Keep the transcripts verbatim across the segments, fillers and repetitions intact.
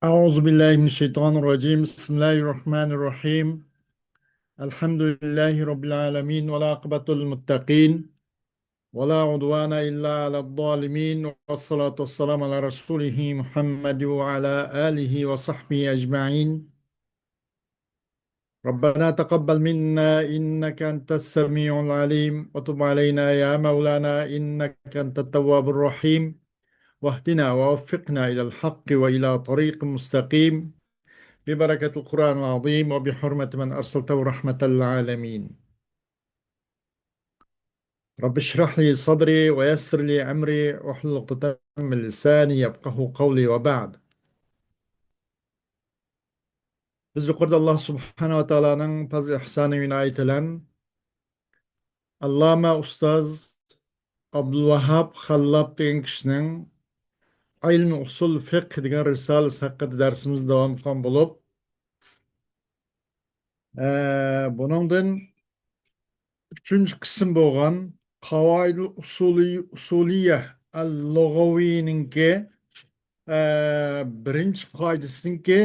أعوذ بالله من الشيطان الرجيم. بسم الله الرحمن الرحيم. الحمد لله رب العالمين، والعاقبة للمتقين، ولا عدوان إلا على الظالمين، والصلاة والسلام على رسوله محمد وعلى آله وصحبه أجمعين. ربنا تقبل منا إنك أنت السميع العليم، وتب علينا يا مولانا إنك أنت التواب الرحيم، واهدنا ووفقنا إلى الحق وإلى طريق مستقيم، ببركة القرآن العظيم وبحرمة من أرسلته رحمة للعالمين. رب اشرح لي صدري ويسر لي أمري واحلل عقدة من لساني يفقهوا قولي وبعد. بىز يۇقىرىدا ئاللا سۇبھانەھۇ ۋە تائالانىڭ پەزلى ئېھسانى بىلەن ئاللامە ئۇستاز ئابدۇلۋاھاب خاللاپ دېگەن كىشىنىڭ ئىلمى ئۇسۇل فىقھ دېگەن رىسالىسى ھەققىدە دەرسىمىزنى داۋام قىلغان بولۇپ، ئە، بۇنىڭدىن ئۈچىنچى قىسىم بولغان قاۋائىدۇل ئۇسۇلى-، ئۇسۇلىيە ئەل لۇغەۋىنىڭكى، ئە، بىرىنچى قائىدىسىنىڭكى،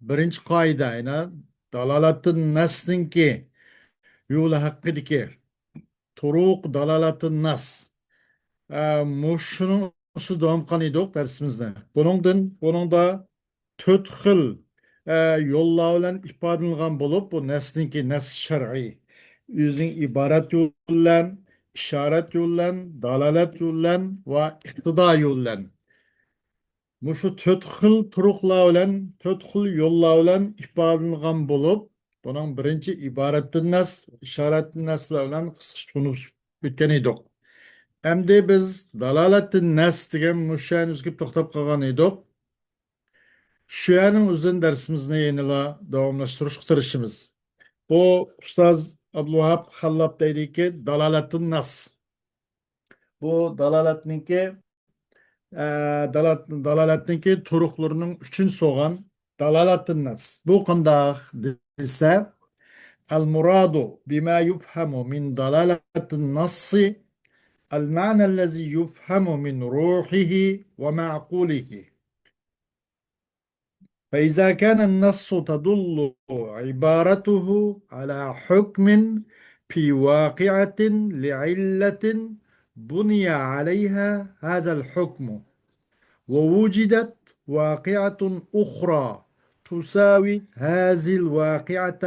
بىرىنچى قائىدە، يەنى دالالەتتىن نەسنىڭكى يولى ھەققىدىكى، تۇرۇق دالالەتتىن نەس. ئە، مۇشۇنىڭ ئۈستىدە داۋام قىلغان ئىدۇق دەرسىمىزنى. بۇنىڭدىن، بۇنىڭدا تۆت خىل، ئە، يوللار بىلەن ئىپادىلەنگەن بولۇپ، بۇ نەسنىڭكى نەس شەرئىي، ئۆزىنىڭ ئىبارەت يولى بىلەن، ئىشارەت يولى بىلەن، دالالەت يولى بىلەن ۋە ئىقتىدا يولى بىلەن. مۇشۇ تۆت خىل تۇرۇقلار بىلەن، تۆت خىل يوللار بىلەن ئىپادىلەنگەن بولۇپ، بۇنىڭ بىرىنچى ئىبارەتتىن نەس، ئىشارەتتىن نەسلەر بىلەن قىسقىچە تونۇشۇپ ئۆتكەن ئىدۇق. ئەمدى بىز دالالەتتىن نەس دېگەن مۇشۇ يەرنى ئۆزگىرىپ توختاپ قالغان ئىدۇق. شۇ يەرنىڭ ئۆزىدىن دەرسىمىزنى يەنىلا داۋاملاشتۇرۇشقا تىرىشىمىز. بۇ ئۇستاز ئابدۇلۋاھاب خاللاپ دەيدىكى، دالالەتتىن نەس. بۇ دالالەتنىڭكى، ئە، دالالەت-، دالالەتنىڭكى تۇرۇقلىرىنىڭ ئۈچىنچىسى بولغان دالالەتتىن نەس. بۇ قانداق دېسە، المراد بما يفهم من دلالة النص المعنى الذي يفهم من روحه ومعقوله. فإذا كان النص تدل عبارته على حكم في واقعة لعلة بني عليها هذا الحكم، ووجدت واقعة أخرى تساوي هذه الواقعة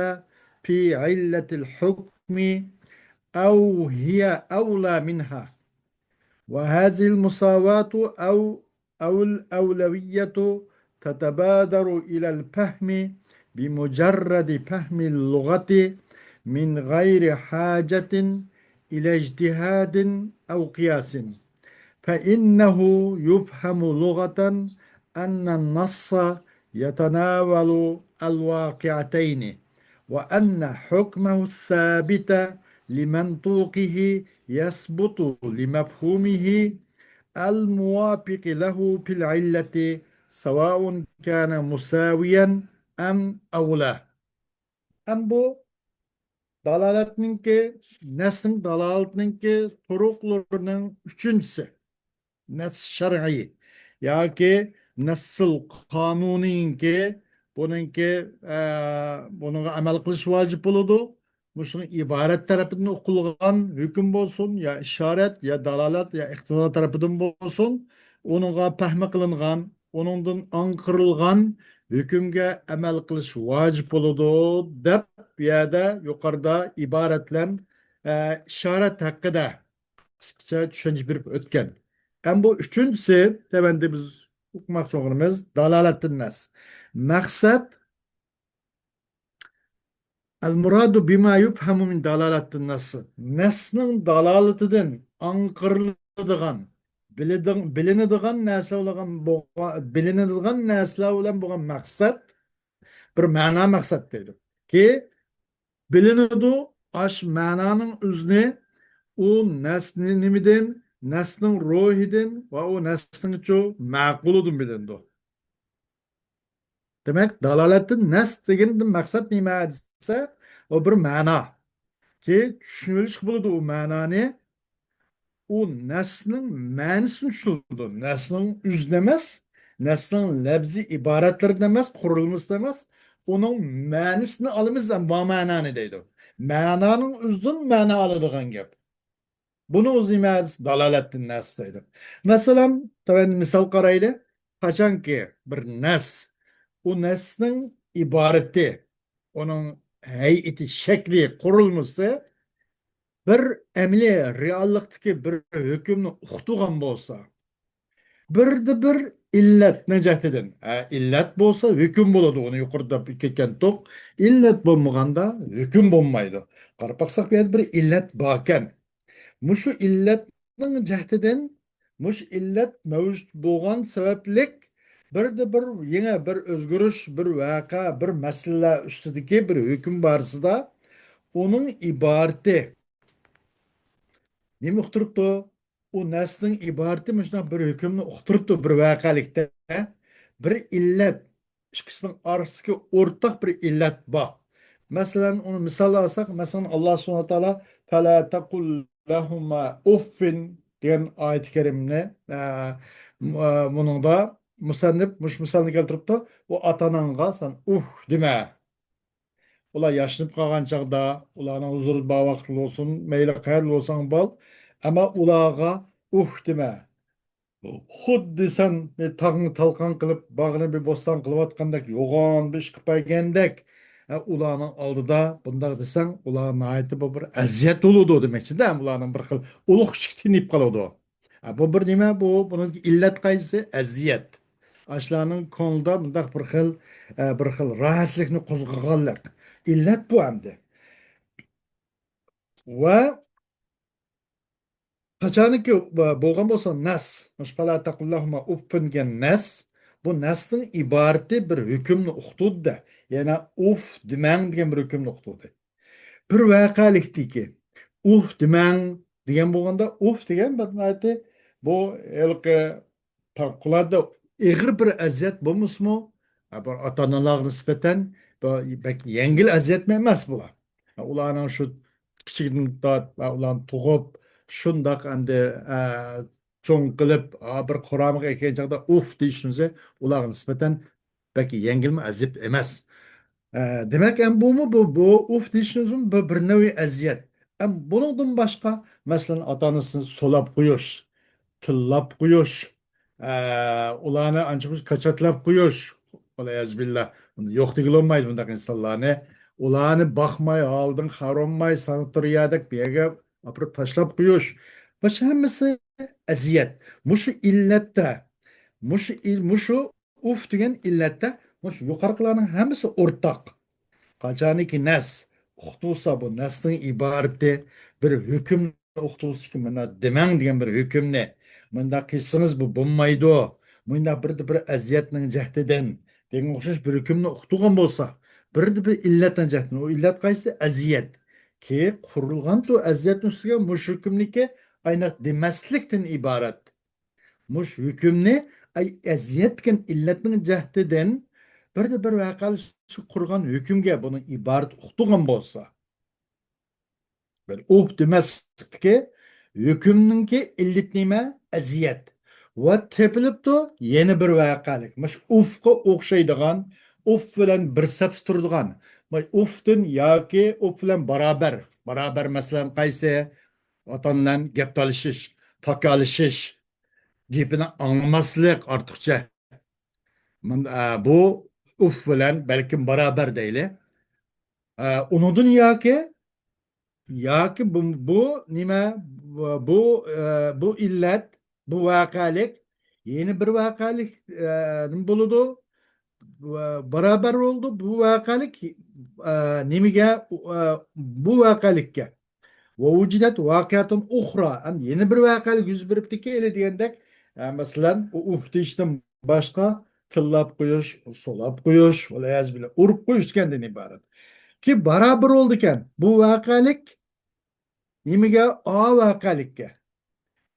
في علة الحكم أو هي أولى منها، وهذه المساواة أو أو الأولوية تتبادر إلى الفهم بمجرد فهم اللغة من غير حاجة إلى اجتهاد أو قياس، فإنه يفهم لغة أن النص يتناول الواقعتين، وأن حكمه الثابت لمنطوقه يثبت لمفهومه الموافق له في العلة سواء كان مساويا أم أولى. ئەم بۇ دالالەتنىڭكى، نەسنىڭ دالالىتىنىڭكى تۇرۇقلىرىنىڭ ئۈچىنچىسى، نەس شەرئىي ياكى نەسسىل قانۇنىينىڭكى، بۇنىڭكى، ئە، بۇنىڭغا ئەمەل قىلىش ۋاجىپ بولىدۇ. مۇشۇنىڭ ئىبارەت تەرىپىدىن ئوقۇلغان ھۆكۈم بولسۇن، يا ئىشارەت، يا دالالەت، يا ئىقتىزا تەرىپىدىن بولسۇن، ئۇنىڭغا پەھمى قىلىنغان، ئۇنىڭدىن ئاڭقىرىلغان ھۆكۈمگە ئەمەل قىلىش ۋاجىپ بولىدۇ، دەپ بۇ يەردە يۇقىرىدا ئىبارەت بىلەن، ئە، ئىشارەت ھەققىدە قىسقىچە چۈشەنچە بېرىپ ئۆتكەن. ئەمما بۇ ئۈچىنچىسى، تۆۋەندە بىز ئوقۇماقچى بولغىنىمىز دالالەتتىن نەس. مەقسەت، المراد بما يفهم من دلالة النص. نەسنىڭ دالالىتىدىن ئاڭقىرىلىدىغان، بىلىدىغ-، بىلىنىدىغان نەرسە بولغان، بولغا-، بىلىنىدىغان نەرسىلەر بىلەن بولغان مەقسەت، بىر مەنا مەقسەت دەيدۇ. كى، بىلىنىدۇ، ئاش مەنانىڭ ئۆزىنى ئۇ نەسنى نېمىدىن، نەسنىڭ روھىدىن ۋە ئۇ نەسنىڭچۇ مەقۇلىدىن بىلىنىدۇ. دېمەك، دالالەتتىن نەس دېگەندىن مەقسەت نېمە دېسە، ئۇ بىر مەنا. كى، چۈشىنىۋېلىشقا بولىدۇ ئۇ مەنانى. ئۇ نەسنىڭ مەنىسىنى چۈشىنىدۇ. نەسنىڭ ئۆزىنى ئەمەس، نەسنىڭ لەپزىي ئىبارەتلىرىدىن ئەمەس، قۇرۇلمىسىدىن ئەمەس، ئۇنىڭ مەنىسىنى ئالىمىز، ما مەنانى دەيدۇ. مەنانىڭ ئۆزىدىن مەنا ئالىدىغان گەپ. بۇنى ئۆزى نېمە؟ دالالەتتىن نەس دەيدۇ. مەسىلەن، تۆۋەن مىسال قارايلى. قاچانكى بىر نەس، ئۇ نەسنىڭ ئىبارىتى، ئۇنىڭ ھەيئىتى، شەكلى، قۇرۇلمىسى بىر ئەمەلىي رېئاللىقتىكى بىر ھۆكۈمنى ئۇقتۇرغان بولسا، بىردە بىر ئىللەتنىڭ جەھىتىدىن، ھە، ئىللەت بولسا ھۆكۈم بولىدۇ، ئۇنى يۇقىرىدا دەپ كەتكەنتۇق. ئىللەت بولمىغاندا ھۆكۈم بولمايدۇ. قاراپ باقساق، بۇ يەردە بىر ئىللەت باركەن. مۇشۇ ئىللەتنىڭ جەھىتىدىن، مۇشۇ ئىللەت مەۋجۇت بولغان سەۋەبلىك، بىردە بىر يېڭى بىر ئۆزگىرىش، بىر ۋەقە، بىر مەسىلە ئۈستىدىكى بىر ھۆكۈم بارىسىدا، ئۇنىڭ ئىبارىتى نېمە ئۇقتۇرۇپتۇ؟ ئۇ نەرسىنىڭ ئىبارىتى مۇشۇنداق بىر ھۆكۈمنى ئۇقتۇرۇپتۇ بىر ۋەقەلىكتە. بىر ئىللەت، ئىككىسىنىڭ ئارىسىدىكى ئورتاق بىر ئىللەت بار. مەسىلەن، ئۇنى مىسال ئالساق، مەسىلەن، ئاللا سۇبھانەھۇ ۋە تائالا «فەلا تەقۇل لەھۇمە ئۇففىن» دېگەن ئايەت كەرىمنى، ئە، م-، ئە، بۇنىڭدا مۇسەننىپ مۇشۇ مىسالنى كەلتۈرۈپتۇ. ئۇ ئاتا-ئاناڭغا سەن «ئۇھ» دېمە. ئۇلار ياشىنىپ قالغان چاغدا، ئۇلارنىڭ ھۇزۇرىدا بار ۋاقىتتا بولسۇن، مەيلى قەيەردە بولساڭ بول، ئەمما ئۇلارغا «ئۇھ» دېمە. خۇددى سەن تاغنى تالقان قىلىپ، باغنى بىر بوستان قىلىۋاتقاندەك، يوغان بىر ئىش قىلىپ بەرگەندەك، ھە، ئۇلارنىڭ ئالدىدا بۇنداق دېسەڭ، ئۇلار ناھايىتى بۇ بىر ئەزىيەت بولىدۇ دېمەكچىدە، ھەم ئۇلارنىڭ بىر خىل ئۇلۇغ كىچىككە تېڭىپ قالىدۇ. ھە، بۇ بىر نېمە؟ بۇ، بۇنىڭدىكى ئىللەت قايسى؟ ئەزىيەت. ئاشۇلارنىڭ كۆڭلىدە مۇنداق بىر خىل، ئە، بىر خىل راھەتسىزلىكنى قوزغىغانلىق. ئىللەت بۇ ئەمدى. ۋە قاچانكى، ئە، بولغان بولسا نەس، مۇشۇ «فەلا تەقۇل لەھۇمە ئۇففىن» دېگەن نەس، بۇ نەسنىڭ ئىبارىتى بىر ھۆكۈمنى ئۇقتۇردى. يەنى «ئۇف دېمەڭ» دېگەن بىر ھۆكۈمنى ئۇقتۇردى. بىر ۋەقەلىكتىكى «ئۇھ دېمەڭ» دېگەن بولغاندا، «ئۇھ» دېگەن بىر ناھايىتى بۇ ھېلىقى پەۋقۇلئاددە ئېغىر بىر ئەزىيەت بولمىسىمۇ، بىر ئاتا-ئانىلارغا نىسبەتەن بىر بەك يەڭگىل ئەزىيەتمۇ ئەمەس بۇلار. ئۇلارنىڭ شۇ كىچىكىدىن تارتىپ، ئۇلارنى تۇغۇپ، شۇنداق ئەمدى، ئە، چوڭ قىلىپ، ئا، بىر قۇرامىغا ئەكەلگەن چاغدا «ئۇف» دېيىشىمىز ئۇلارغا نىسبەتەن بەك يەڭگىلمۇ، ئەزىيەت ئەمەس. ئە، دېمەك، ئەم بۇمۇ، بۇ، بۇ «ئۇف» دېيىشىمىزمۇ بىر، بىر نەۋى ئەزىيەت. ئەم بۇنىڭدىن باشقا، مەسىلەن، ئاتا-ئانىسىنى سولاپ قويۇش، تىللاپ قويۇش، ئە، ئۇلارنى ئانچە مۇنچە كاچاتلاپ قويۇش، ۋەلئىيازۇبىللا، يوق دېگىلى بولمايدۇ بۇنداق ئىنسانلارنى. ئۇلارنى باقماي، ھالىدىن خەۋەر ئالماي، ساناتورىيەدەك بىر يەرگە ئاپىرىپ تاشلاپ قويۇش. باشقا ھەممىسى ئەزىيەت. مۇشۇ ئىللەتتە، مۇشۇ ئىل-، مۇشۇ «ئۇف» دېگەن ئىللەتتە مۇشۇ يۇقىرىقىلارنىڭ ھەممىسى ئورتاق. قاچانكى نەس ئۇقتۇرسا، بۇ نەسنىڭ ئىبارىتى بىر ھۆكۈمنى ئۇقتۇرسىكى، مانا دېمەڭ دېگەن بىر ھۆكۈمنى، مۇنداق قىلسىڭىز بۇ بولمايدۇ، مۇنداق بىردە بىر ئەزىيەتنىڭ جەھىتىدىن دېگەنگە ئوخشاش بىر ھۆكۈمنى ئۇقتۇرغان بولسا، بىردە بىر ئىللەتنىڭ جەھىتىدىن، ئۇ ئىللەت قايسى؟ ئەزىيەت. كېيىن قۇرۇلغانتۇ ئەزىيەتنىڭ ئۈستىگە مۇشۇ ھۆكۈمنىكى ئايناق دېمەسلىكتىن ئىبارەت. مۇشۇ ھۆكۈمنى، ئەي، ئەزىيەت دېگەن ئىللەتنىڭ جەھىتىدىن بىردە بىر ۋەقەلىك قۇرغان ھۆكۈمگە بۇنى ئىبارەت ئۇقتۇرغان بولسا، بىر «ئۇھ» دېمەسلىكتىكى ھۆكۈمنىڭكى ئىللىتى نېمە؟ ئەزىيەت. ۋە تېپىلىپتۇ يەنە بىر ۋەقەلىك، مۇشۇ «ئۇفقا» ئوخشايدىغان، «ئۇف» بىلەن بىر سەپتە تۇرىدىغان، مۇشۇ «ئۇفدىن» ياكى «ئۇف» بىلەن بارابەر. بارابەر، مەسىلەن، قايسى؟ ئاتا-ئانا بىلەن گەپ تالىشىش، تاكالىشىش، گېپىنى ئاڭلىماسلىق ئارتۇقچە. مۇن-، ئە، بۇ «ئۇف» بىلەن بەلكىم بارابەر دەيلى. ئە، ئۇنىڭدىن ياكى، ياكى بۇ، بۇ نېمە؟ بۇ، بۇ، ئە، بۇ ئىللەت، بۇ ۋەقەلىك، يەنە بىر ۋەقەلىك، ئە، نېمە بولىدۇ؟ بۇ، ئە، بارابەر بولىدۇ. بۇ ۋەقەلىك، ئە، نېمىگە؟ ئە، بۇ ۋەقەلىككە. «ۋە ۋۇجىدەت ۋاقىئەتۇن ئۇخرا»، ھەم يەنە بىر ۋەقەلىك يۈز بېرىپتىكەن دېگەندەك، ئە، مەسىلەن، ئۇ «ئۇھ» دېيىشتىن باشقا تىللاپ قويۇش، سولاپ قويۇش، ۋەلئىيازۇبىللا، ئۇرۇپ قويۇشتىن ئىبارەت. كى بارابەر بولىدىكەن بۇ ۋەقەلىك نېمىگە؟ ئا ۋەقەلىككە.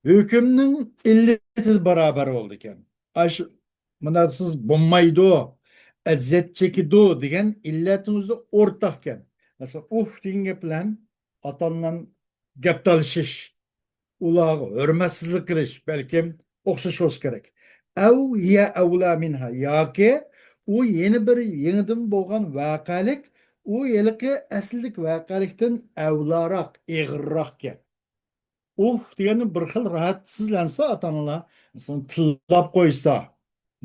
ھۆكۈمنىڭ ئىللىتى بارابەر بولىدىكەن. ئاشۇ مۇناسىز بولمايدۇ، ئەزىيەت چېكىدۇ دېگەن ئىللەتنىڭ ئۆزى ئورتاقكەن. مەسىلەن، «ئۇھ» دېگەن گەپ بىلەن ئاتا-ئانا بىلەن گەپ تالىشىش، ئۇلارغا ھۆرمەتسىزلىك قىلىش بەلكىم ئوخشاش بولسا كېرەك. ئەۋ ھىيە ئەۋلا مىنھا، ياكى ئۇ يەنە بىر يېڭىدىن بولغان ۋەقەلىك، ئۇ ھېلىقى ئەسلىدىكى ۋەقەلىكتىن ئەۋلاراق، ئېغىرراق گەپ. ئۇھ دېگەندىن بىر خىل راھەتسىزلەنسە ئاتا-ئانىلار، مەسىلەن، تىللاپ قويسا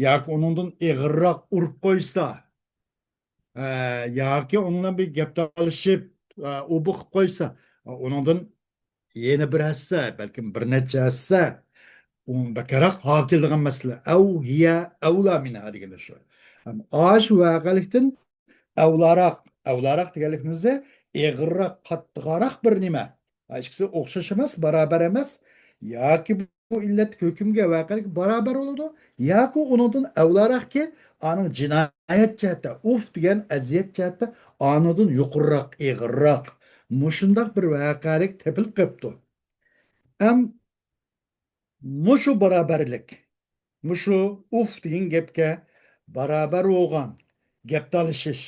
ياكى ئۇنىڭدىن ئېغىرراق ئۇرۇپ قويسا، ئە، ياكى ئۇنىڭ بىلەن بىر گەپ تالىشىپ، ئە، ئۇ بۇ قىلىپ قويسا، ئۇنىڭدىن يەنە بىر ھەسسە، بەلكىم بىر نەچچە ھەسسە، ئۇ بەكرەك ھاكىل دېگەن مەسىلە. ئەۋ ھىيە ئەۋلا مىنھا دېگەنلىك شۇ. ھەم ئاشۇ ۋەقەلىكتىن ئەۋلاراق، ئەۋلاراق دېگەنلىكنىڭ ئۆزى ئېغىرراق، قاتتىقراق بىر نېمە. ھە، ئىككىسى ئوخشاش ئەمەس، باراۋەر ئەمەس. ياكى بۇ ئىللەتلىك ھۆكۈمگە ۋەقەلىك باراۋەر بولىدۇ، ياكى ئۇنىڭدىن ئەۋلاراقكى، ئانىڭ جىنايەت جەھەتتە، ئۇف دېگەن ئەزىيەت جەھەتتە ئانىڭدىن يۇقىرىراق، ئېغىرراق، مۇشۇنداق بىر ۋەقەلىك تېپىلىپ قېپتۇ. ئەم، مۇشۇ باراۋەرلىك، مۇشۇ ئۇف دېگەن گەپكە باراۋەر بولغان گەپ تالىشىش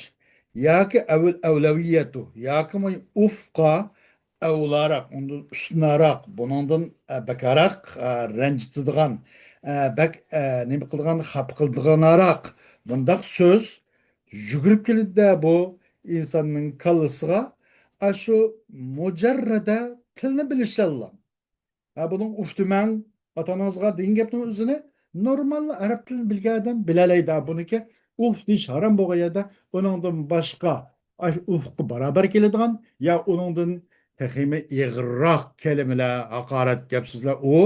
ياكى ئەۋل-، ئەۋلەۋىيەتۇ ياكى مۇ-، ئۇفقا ئەۋلاراق، ئۇندىن ئۈستۈنراق، بۇنىڭدىن، ئە، بەكراق، ئە، رەنجىتىدىغان، ئە، بەك، ئە، نېمە قىلىدىغان، خاپا قىلىدىغانراق بۇنداق سۆز يۈگۈرۈپ كېلىدۇ-دە بۇ ئىنساننىڭ كاللىسىغا. ئاشۇ مۇجەررەدە تىلنى بىلىشەللا. ھە، بۇنىڭ ئۇف دېمەڭ، ئاتا-ئانىڭىزغا دېگەن گەپنىڭ ئۆزىنى نورمال ئەرەب تىلىنى بىلگەن ئادەم بىلەلەيدۇ. بۇنىڭكى ئۇف دېيىش ھارام بولغان يەردە ئۇنىڭدىن باشقا، ئاش-، ئۇفقا باراۋەر كېلىدىغان يا ئۇنىڭدىن تېخىمۇ ئېغىرراق كەلىمىلەر، ھاقارەت گەپ سۆزلەر ئۇ،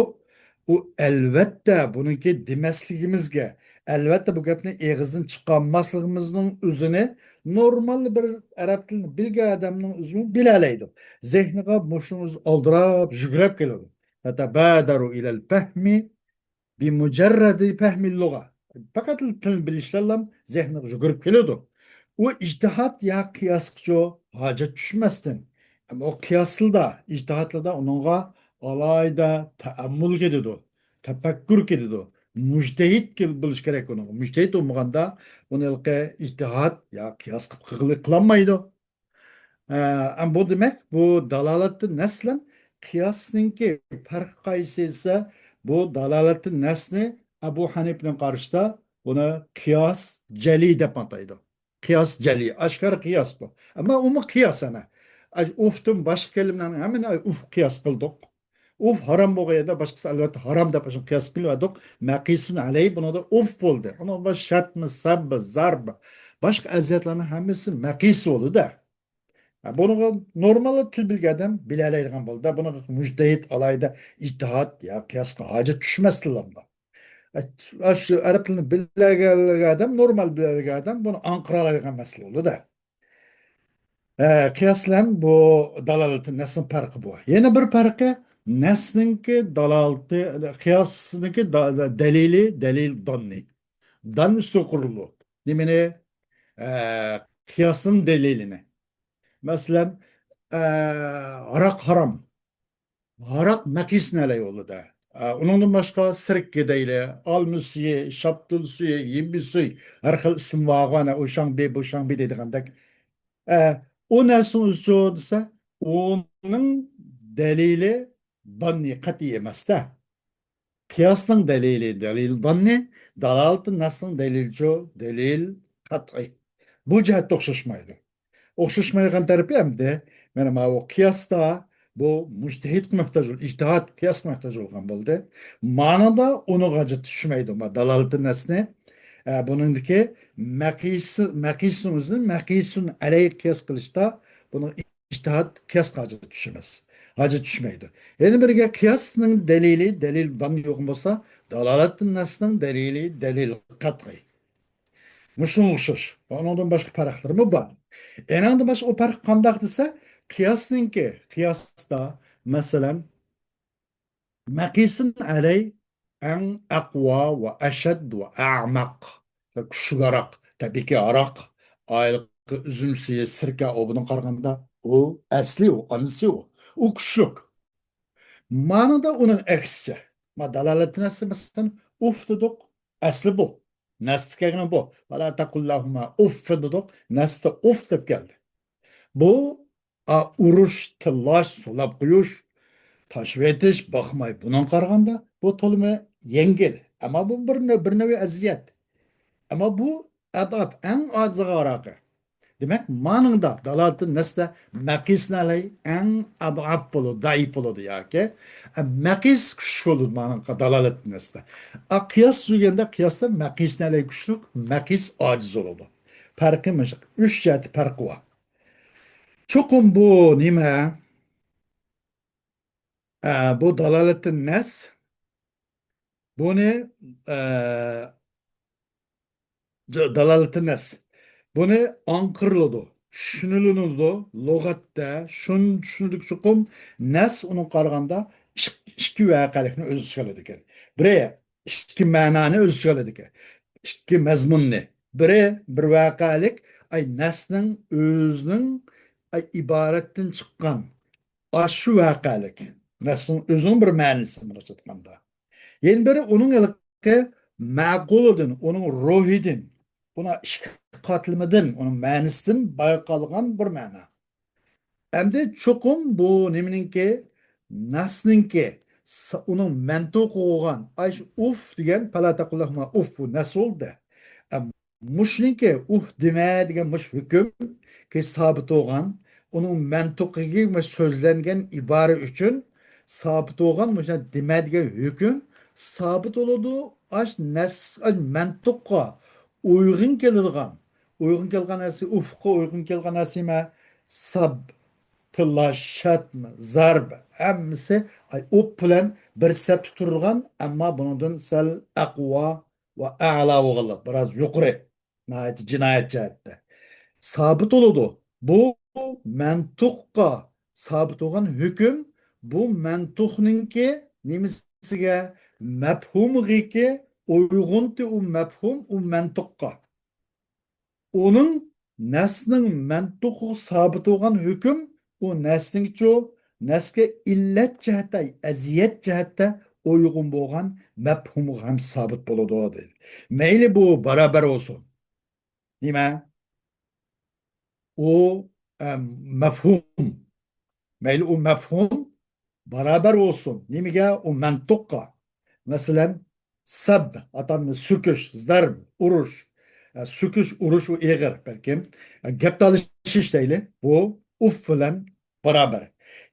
ئۇ ئەلۋەتتە بۇنىڭكى دېمەسلىكىمىزگە، ئەلۋەتتە بۇ گەپنى ئېغىزدىن چىقارماسلىقىمىزنىڭ ئۆزىنى نورمال بىر ئەرەب تىلىنى بىلگەن ئادەمنىڭ ئۆزىمۇ بىلەلەيدۇ. زېھنىغا مۇشۇنىڭ ئۆزى ئالدىراپ، يۈگرەپ كېلىدۇ. تەتەبادەرۇ ئىلەل پەھمى بىمۇجەررەدى پەھمىل لۇغە. پەقەت تىل بىلىشلەرلا زېھنىغا يۈگۈرۈپ كېلىدۇ. ئۇ ئىجتىھات يا قىياسقىچۇ ھاجەت چۈشمەستىن. ئەمما ئۇ قىياسلىدا، ئىجتىھاتلىدا ئۇنىڭغا ئالاھىدە تەئەممۇل كېتىدۇ، تەپەككۇر كېتىدۇ. مۇجتەھىد كېل-، بولۇش كېرەك ئۇنىڭغا. مۇجتەھىد بولمىغاندا ئۇنى ھېلىقى ئىجتىھات يا قىياس قىلىپ قىلالمايدۇ. ئە، ئەم بۇ دېمەك، بۇ دالالەتتىن نەس بىلەن قىياسنىڭكى پەرقى قايسى دېسە، بۇ دالالەتتىن نەسنى ئەبۇ ھەنىپىنىڭ قارىشىدا بۇنى قىياس جەلى دەپ ئاتايدۇ. قىياس جەلى، ئاشكارا قىياس بۇ. ئەمما ئۇمۇ قىياس ئەنە. ئاي، ئۇفتىن باشقا كەلىمىلەرنىڭ ھەممىنى، ئاي، ئۇف قىياس قىلدۇق. ئۇف ھارام بولغان يەردە باشقىسى ئەلۋەتتە ھارام دەپ شۇ قىياس قىلىۋەردۇق. مەقىسۇن ئەلەي بۇنىڭدا ئۇف بولدى. ئۇنىڭ بۇ شەتمى، سەببى، زاربى، باشقا ئەزىيەتلەرنىڭ ھەممىسى مەقىس بولدى-دە. ھە، بۇنىڭغا نورمال تىل بىلگەن ئادەم بىلەلەيدىغان بولدى. بۇنىڭغا مۇجتەھىد ئالاھىدە ئىجتىھات يا قىياسقا ھاجەت چۈشمەس تىللامدا. ئاشۇ ئەرەب تىلىنى بىلەلىگەن ئادەم، نورمال بىلەلىگەن ئادەم بۇنى ئاڭقىرالايدىغان مەسىلە بولدى-دە. ئە، قىياس بىلەن بۇ دالالەتتىن نەسنىڭ پەرقى بۇ. يەنە بىر پەرقى نەسنىڭكى دالالىتى، قىياسنىڭكى دا-، دەلىلى، دەلىل داننى. دان ئۈستىگە قۇرۇلىدۇ. نېمىنى؟ ئە، قىياسنىڭ دەلىلىنى. مەسىلەن، ئە، ھاراق ھارام. ھاراق مەقىسنى ئەلەي بولىدۇ. ئە، ئۇنىڭدىن باشقا سىركە دەيلى، ئالما سۈيى، شاپتۇل سۈيى، يىمبى سۈي، ھەر خىل ئىسىم بارغان، ئۇشاڭبى، بۇشاڭبى دەيدىغاندەك. ئە، ئۇ نەرسىنىڭ ئۆزىچۇ دېسە، ئۇنىڭ دەلىلى داننى قەتئىي ئەمەس-دە. قىياسنىڭ دەلىلى دەلىل داننى، دالالىتى نەسنىڭ دەلىلىچۇ دەلىل قەتئىي. بۇ جەھەتتە ئوخشاشمايدۇ. ئوخشاشمايدىغان تەرىپى ئەمدى، مانا ماۋۇ قىياستا بۇ مۇجتەھىدقە موھتاج بول-، ئىجتىھات قىياسقا موھتاج بولغان بولدى. مانىدا ئۇنىڭغا ھاجەت چۈشمەيدۇ. ما دالالىتى نەسنى، ئە، بۇنىڭدىكى مەقىس-، مەقىسنىڭ ئۆزىنى مەقىسۇن ئەلەي قىياس قىلىشتا بۇنىڭ ئىجتىھات قىياسقا ھاجەت چۈشمەس. ھاجەت چۈشمەيدۇ. يەنە بىرگە قىياسنىڭ دەلىلى دەلىل دان يوغان بولسا، دالالەتتىن نەسنىڭ دەلىلى دەلىل قەتئىي. مۇشۇنىڭغا ئوخشاش. ئۇنىڭدىن باشقا پەرقلىرىمۇ بار. ئېنىڭدىن باشقا ئۇ پەرق قانداق دېسە، قىياسنىڭكى، قىياستا، مەسىلەن، مەقىسۇن ئەلەي ئەڭ ئەقۋا ۋە ئەشەد ۋە ئەمەق. كۈچلۈكراق. تەبىئىيكى، ھاراق، ئايلىقى ئۈزۈم سۈيى، سىركە، ئۇ بۇنىڭغا قارىغاندا ئۇ ئەسلى، ئۇ ئانىسى، ئۇ، ئۇ كۈچلۈك. مانىدا ئۇنىڭ ئەكسىچە. ما دالالەتتىن ئەسلى، مەسىلەن، ئۇف دېدۇق، ئەسلى بۇ. نەستە كەلگەن بۇ. ۋەلا تەقۇل لەھۇما ئۇففىن دېدۇق، نەستە ئۇف دەپ كەلدى. بۇ، ئا، ئۇرۇش، تىللاش، سولاپ قويۇش، تاشلىۋېتىش، باقماي، بۇنىڭغا قارىغاندا بۇ تولىمۇ يەڭگىل. ئەمما بۇ بىر نە-، بىر نەۋە ئەزىيەت. ئەمما بۇ ئەدئاپ، ئەڭ ئاجىزغا ئاراقى. دېمەك، مانىڭدا دالالىتى نەستە مەقىسنەلەي ئەڭ ئەدئاپ بولىدۇ، زەئىپ بولىدۇ ياكى، ئە، مەقىس كۈچلۈك بولىدۇ مانىڭغا دالالەت نەستە. ئە، قىياس سۆزگەندە قىياستا مەقىسنەلەي كۈچلۈك، مەقىس ئاجىز بولىدۇ. پەرقى مۇشۇ. ئۈچ جەھەتتە پەرقى بار. چوقۇم بۇ نېمە؟ ئە، بۇ دالالەتتىن نەس. بۇنى، ئە، د-، دالالىتى نەس. بۇنى ئاڭقىرىلىدۇ، چۈشىنىلىنىدۇ. لۇغەتتە شۇن-، چۈشىنىدۇ چوقۇم نەس ئۇنىڭغا قارىغاندا ئىك-، ئىككى ۋەقەلىكنى ئۆز ئىچىگە ئالىدىكەن. بىرى ئىككى مەنانى ئۆز ئىچىگە ئالىدىكەن. ئىككى مەزمۇننى. بىرى بىر ۋەقەلىك، ئاي، نەسنىڭ ئۆزىنىڭ، ئاي، ئىبارەتتىن چىققان ئاشۇ ۋەقەلىك. نەسنىڭ ئۆزىنىڭ بىر مەنىسى بولۇپ ئېيتقاندا. يەنە بىرى ئۇنىڭ ھېلىقى مەقۇلىدىن، ئۇنىڭ روھىدىن، ئۇنىڭ ئىچكى قاتلىمىدىن، ئۇنىڭ مەنىسىدىن بايقالغان بىر مەنا. ئەمدى چوقۇم بۇ نېمىنىڭكى؟ نەسنىڭكى، س-، ئۇنىڭ مەنتۇقى بولغان، ئاي، شۇ ئۇف دېگەن، پەلا تەقۇل لەھۇما ئۇف، بۇ نەس بولدى. ئە، مۇشۇنىڭكى ئۇھ دېمە دېگەن مۇشۇ ھۆكۈم كى سابىت بولغان، ئۇنىڭ مەنتۇقىگە مۇشۇ سۆزلەنگەن ئىبارە ئۈچۈن سابىت بولغان مۇشۇ دېمە دېگەن ھۆكۈم سابىت بولىدۇ. ئاش نەس، ئاش مەنتۇققا ئۇيغۇن كېلىدىغان، ئۇيغۇن كەلگەن نەرسە، ئۇفقا ئۇيغۇن كەلگەن نەرسە نېمە؟ ساب، تىللاش، شەتم، زەرب، ھەممىسى ئاي ئۇپ بىلەن بىر سەپتە تۇرىدىغان، ئەمما بۇنىڭدىن سەل ئەقۋا ۋە ئەلا بولغانلىق، بىراز يۇقىرى، ناھايىتى جىنايەت جەھەتتە. سابىت بولىدۇ. بۇ مەنتۇققا سابىت بولغان ھۆكۈم، بۇ مەنتۇقنىڭكى نېمىسىگە؟ مەپھۇمىغىكى ئۇيغۇنتى ئۇ مەپھۇم ئۇ مەنتۇققا. ئۇنىڭ نەسنىڭ مەنتۇقىغا سابىت بولغان ھۆكۈم، ئۇ نەسنىڭچۇ، نەسكە ئىللەت جەھەتتە، ئەزىيەت جەھەتتە ئۇيغۇن بولغان مەپھۇمغا ھەم سابىت بولىدۇ، دەيدۇ. مەيلى بۇ بارابەر بولسۇن. نېمە؟ ئۇ، ئە، مەپھۇم. مەيلى ئۇ مەپھۇم بارابەر بولسۇن. نېمىگە؟ ئۇ مەنتۇققا. مەسىلەن، سەب، ئاتامنى سۆكۈش، زەرب، ئۇرۇش. ئە، سۆكۈش، ئۇرۇش، ئۇ ئېغىر بەلكىم. ئە، گەپ تالىشىش دەيلى. بۇ ئۇف بىلەن بارابەر.